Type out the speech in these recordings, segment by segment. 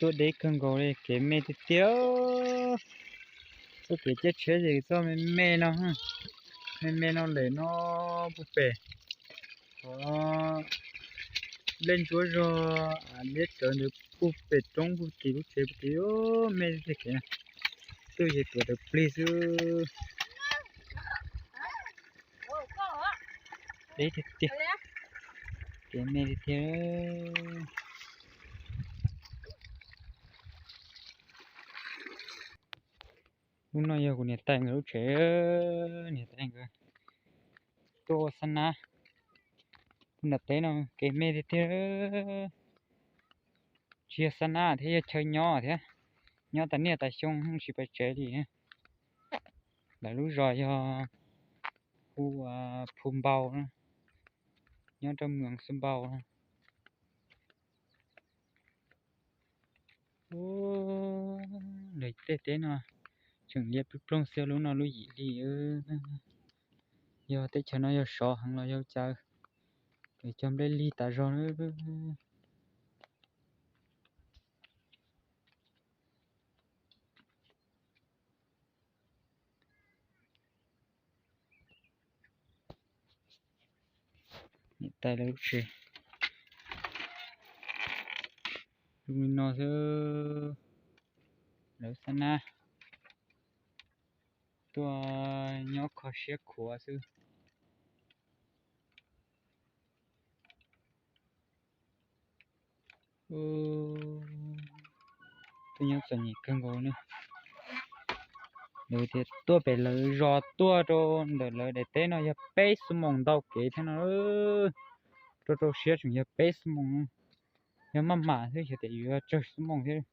Tuaj deb kawg nkaus li, kev me tiag tiag. Txoj kev caij tsheb ces txoj me me no, me me no lawm no puag pem. Nplej ntsuab zog liab rawv ntawd puag pem roob puag tim lub tsev puag tim me tiag kev na. Tuaj ces tuav rawv plig xwb. Deb tiag tiag, kev me tiag tiag. Lub no yog kuv niam tais nkawd lub tsev, niam tais nkawd tuaj ua xab nab. Nram teb no kev me tiag tiag, tsis yog xab nab thiab, yog chaw nyob thiab. Nyob tas niaj tas xyoo tsis pais tsev li. Lawv lub zos yog hu Phu Npau, nyob rau Mws Xu Npau. Lawv tej teb no tseem liab ploog xwb, lub no lub yim hli. Yog teb chaws no yog sov heev los yog cas, lawv cog nplej lig tas zog na. Niam tais lawv lub tsev zoo li no xwb, lawv xab nab tuaj nyob kho siab khuav xwb. Tuaj nyob txom nyem kawg nkaus ne. Lawv tias tuaj pem lawv zos tuaj rau ntawm lawv daim teb no yog peb xuab moos ntau kev thiab no. Rau rau siab tseem yog peb xuab moos, yog maj mam xwb xyov tias yuav tsawg xuab moos thiab.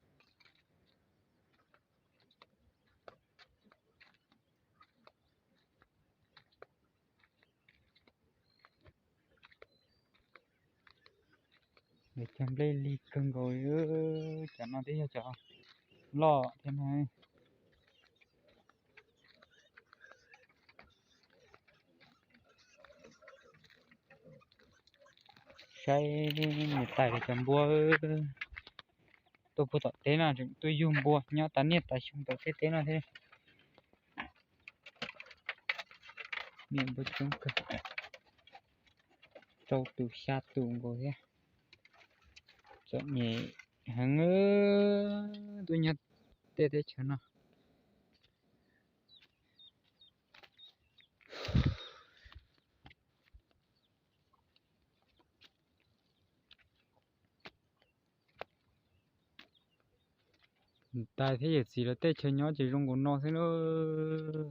Nws cog nplej lig kawg nkaus li, cov no twb yog cov loj thiab na. Saib niam tais cov npua tuaj puag tom teb no tseem tuaj yug npua nyob tas niaj tas xyoo tom tej teb no thiab. Niam npua coob kawg, rau tus xya tus nkaus thiab. Txom nyem heev tuaj nyob tej teb chaws no. Niam tais thiab yawm txiv lawv tej chaw nyob ces zoo nkaus no xwb lauj.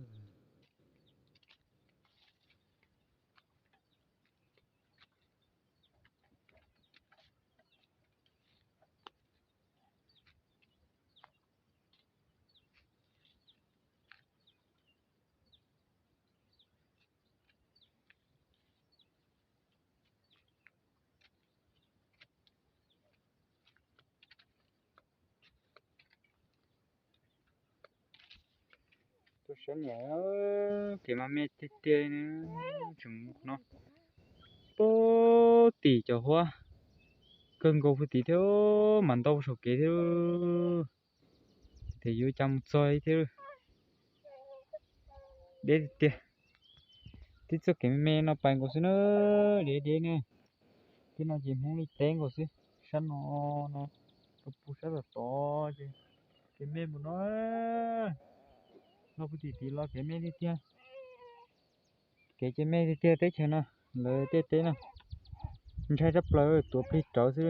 Tuaj saib niam, kev mas me tiag tiag li, tseem no puag tim cov huab kawg nkaus puag tim thiab, mas ntau saum kev thiab. Ces yuav cas mus txog thiab. Deb tiag tiag. Tib txoj kev me me no pais nkaus xwb na, deb deb ne. Tib no ces Hmoob li teb nkaus xwb, sab no no, rau puag sab tom tod ces kev me mus no, no puag tim tid los kev me tiag tiag. Kev ces me tiag tiag teb chaws no, lawv tej teb no ntshai tshaj plaws, tuav plig rawv xwb.